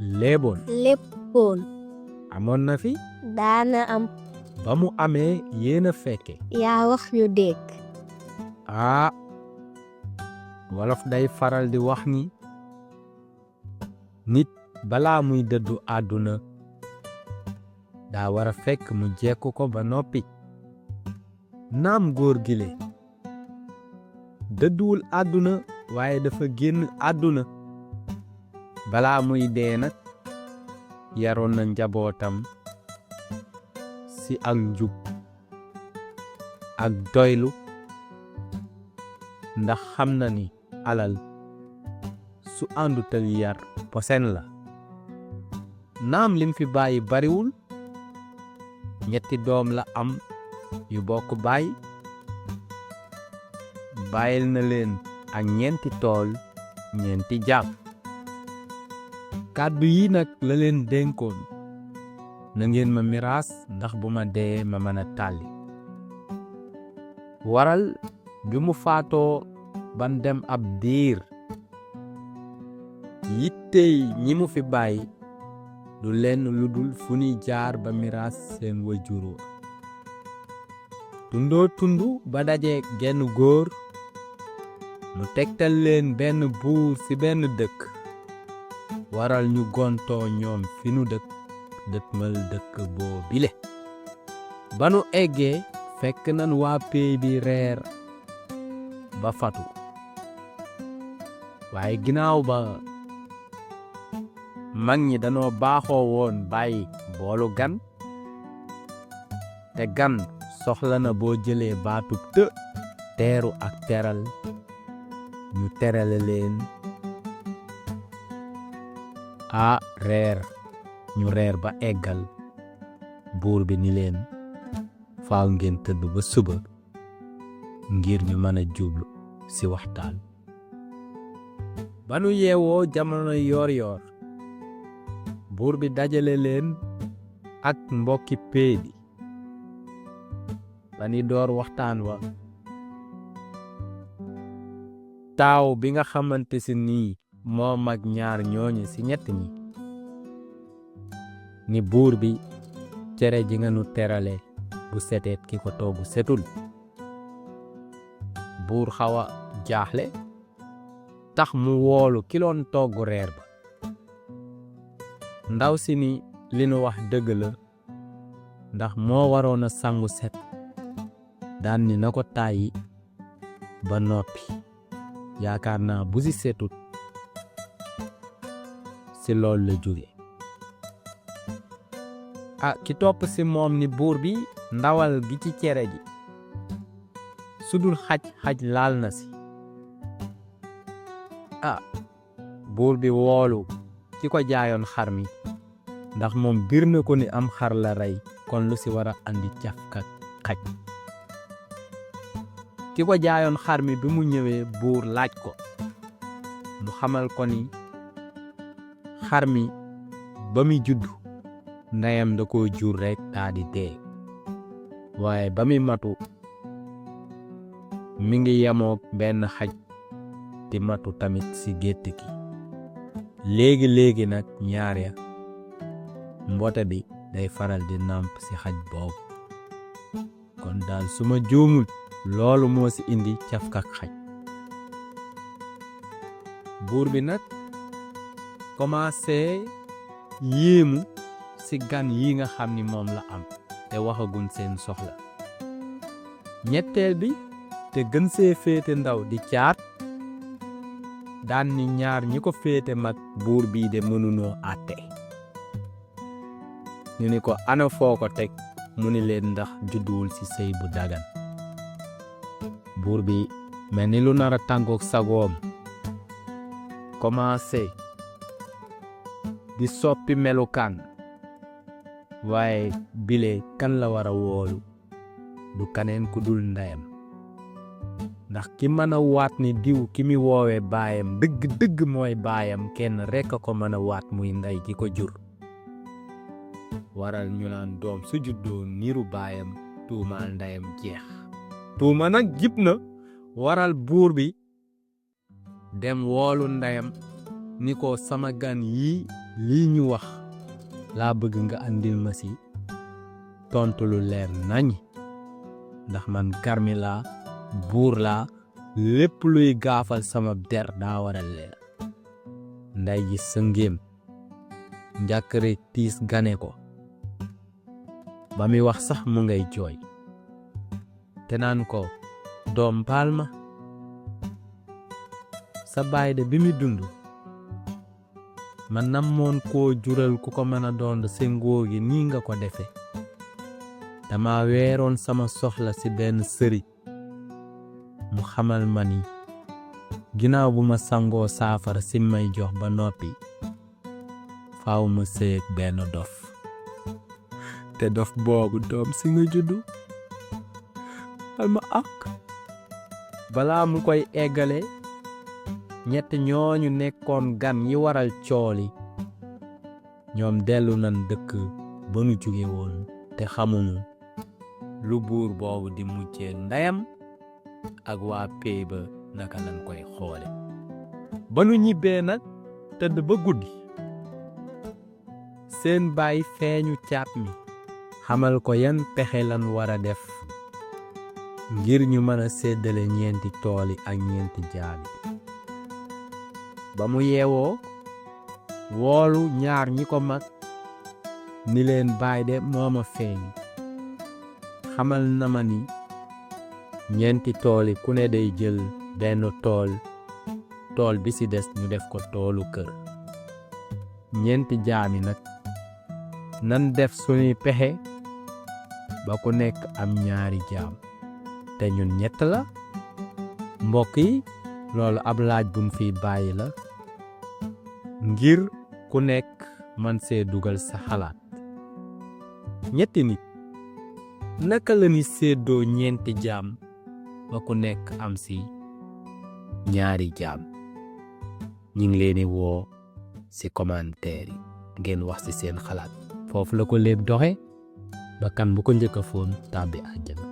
léppoon amoon na fi daana am ba mu amee yéena fekke yaa wax ñu dégg wolof day faral di wax ni nit balaa muy dëddu àdduna daa war a fekk mu jekku ko ba noppi naam góor gile dëdduwul àdduna waaye dafa génn àdduna balaa muy dee nag yaroon na njabootam si ak njub ak doylu ndax xam na ni alal su àndutal yar posen la naam lim fi bàyyi bariwul ñetti doom la am yu bokk baay bàyyil na leen ak ñeenti tool ñeenti jaam kàddu yi nag la leen dénkoon na ngeen ma miraas ndax bu ma dee ma mën a tàlli waral bi mu faatoo ban dem ab diir yittey ñi mu fi bàyyi du lenn lu dul fu ñuy jaar ba miraas seen wajur tundoo tundu ba daje genn góor mu tegtal leen benn buur ci benn dëkk waral ñu gontoo ñoom fi nu dëkkmal dëkk boo bile ba nu eggee fekk nan waa péey bi reer ba fatu waaye ginnaaw ba mag ñi danoo baaxoo woon bàyyi boolu gan te gan soxla na boo jëlee baatub teeru ak teral ñu terale leen reer ñu reer ba eggal buur bi ni leen faaw ngeen tëdd ba suba ngir ñu mën a jublu ci waxtaan ba nu yeewoo jamono yoor yoor buur bi dajale leen ak mbokki péey bi ba ni door waxtaan wa taaw bi nga xamante si nii moo mag ñaar ñooñu ci ñett ñi ni buur bi cere ji nga nu terale bu seteet ki ko toogu setul buur xawa jaaxle tax mu woolu kiloon toggu reer ba ndaw si ni li nu wax dëgg la ndax moo waroon a sangu set daan ni na ko tàyyi ba noppi yaakaar naa bu si setut si loolu la jóge ki topp si moom ni buur bi ndawal gi ci cere ji sudul xaj laal na si buur bi woolu ki ko jaayoon xar mi ndax moom bir na ko ni am xar la rey kon lu si war a andi cafka xaj ki ko jaayoon xar mi bi mu ñëwee buur laaj ko mu xamal ko ni xar mi ba muy juddu ndeyam da koo jur rekk daa di dee waaye ba muy matu mi ngi yemook benn xaj di matu tamit ci gétt gi léegi nag ñaar ya mboote bi day faral di nàmp ci xaj boobu kon daal su ma juumul loolu moo ci indi cafkak xaj buur bi nag commencé yéemu ci gan yi nga xam ni moom la am te waxagun seen soxla ñetteel bi te gën see féete ndaw di caat daan ni ñaar ñi ko féete mag buur bii de mënunoo àtte ñu ni ko ana foo ko teg mu ni leen ndax judduwul ci sëy bu dagan buur bi mel ni lu nar a tàngook sagoom commencé di soppi melukaan waaye bile kan la war a woolu du kaneen ku dul ndeyam ndax ki mën a waat ni diw ki mi woowe baayam dëgg mooy baayam kenn rekk a ko mën a waat muy ndey ki ko jur waral ñu naan doom su juddoo niru baayam tuumaal ndeyam jeex tuuma nag jib na waral buur bi dem woolu ndeyam ni ko sama gan yii lii ñu wax laa bëgg nga andil ma ci tontu lu leer nañ ndax man garmi laa buur laa lépp luy gaafal sama der daa war a leer. nday ji sëngéem njàkkare tiis gane ko ba mi wax sax mu ngay jooy te naan ko doom baal ma sa baay de bi mi dund man namoon koo jural ku ko mën a doon sengoo gi nii nga ko defe dama weeroon sama soxla ci benn sëriñ mu xamal ma ni ginnaaw bu ma sangoo saafara si may jox ba noppi faaw ma sëy ak benn dof te dof boobu doom si nga juddu al ma ak balaa mu koy eggale ñett ñooñu nekkoon gan yi waral cooli ñoom dellu nan dëkk ba nu jóge woon te xamuñu lu buur boobu di mujjee ndeyam ak waa pey ba naka lañ koy xoole ba nu ñibbee nag tëdd ba guddi seen baay feeñu caat mi xamal ko yan pexe lan war a def ngir ñu mën a séddale ñeenti tooli ak ñeenti jaabi ba mu yeewoo woolu ñaar ñi ko mag ni leen baay de mooma feeñ xamal na ma ni ñeenti tooli ku ne day jël benn tool bi ci des ñu def ko toolu kër ñeenti jaami nag nan def suñuy pexe ba ku nekk am ñaari jaam te ñun ñett la mbokk yi loolu ab laaj buñ fi bàyyi la ngir ku nekk man see dugal sa xalaat ñetti nit naka la ni séddoo ñeenti jaam ba ku nekk am ci ñaari jaam ñi ngi leen di woo ci commentaire yi ngeen wax ci seen xalaat foofu la ko léeb doxe ba kan bu ko njëkk a foon tàbbi àjjana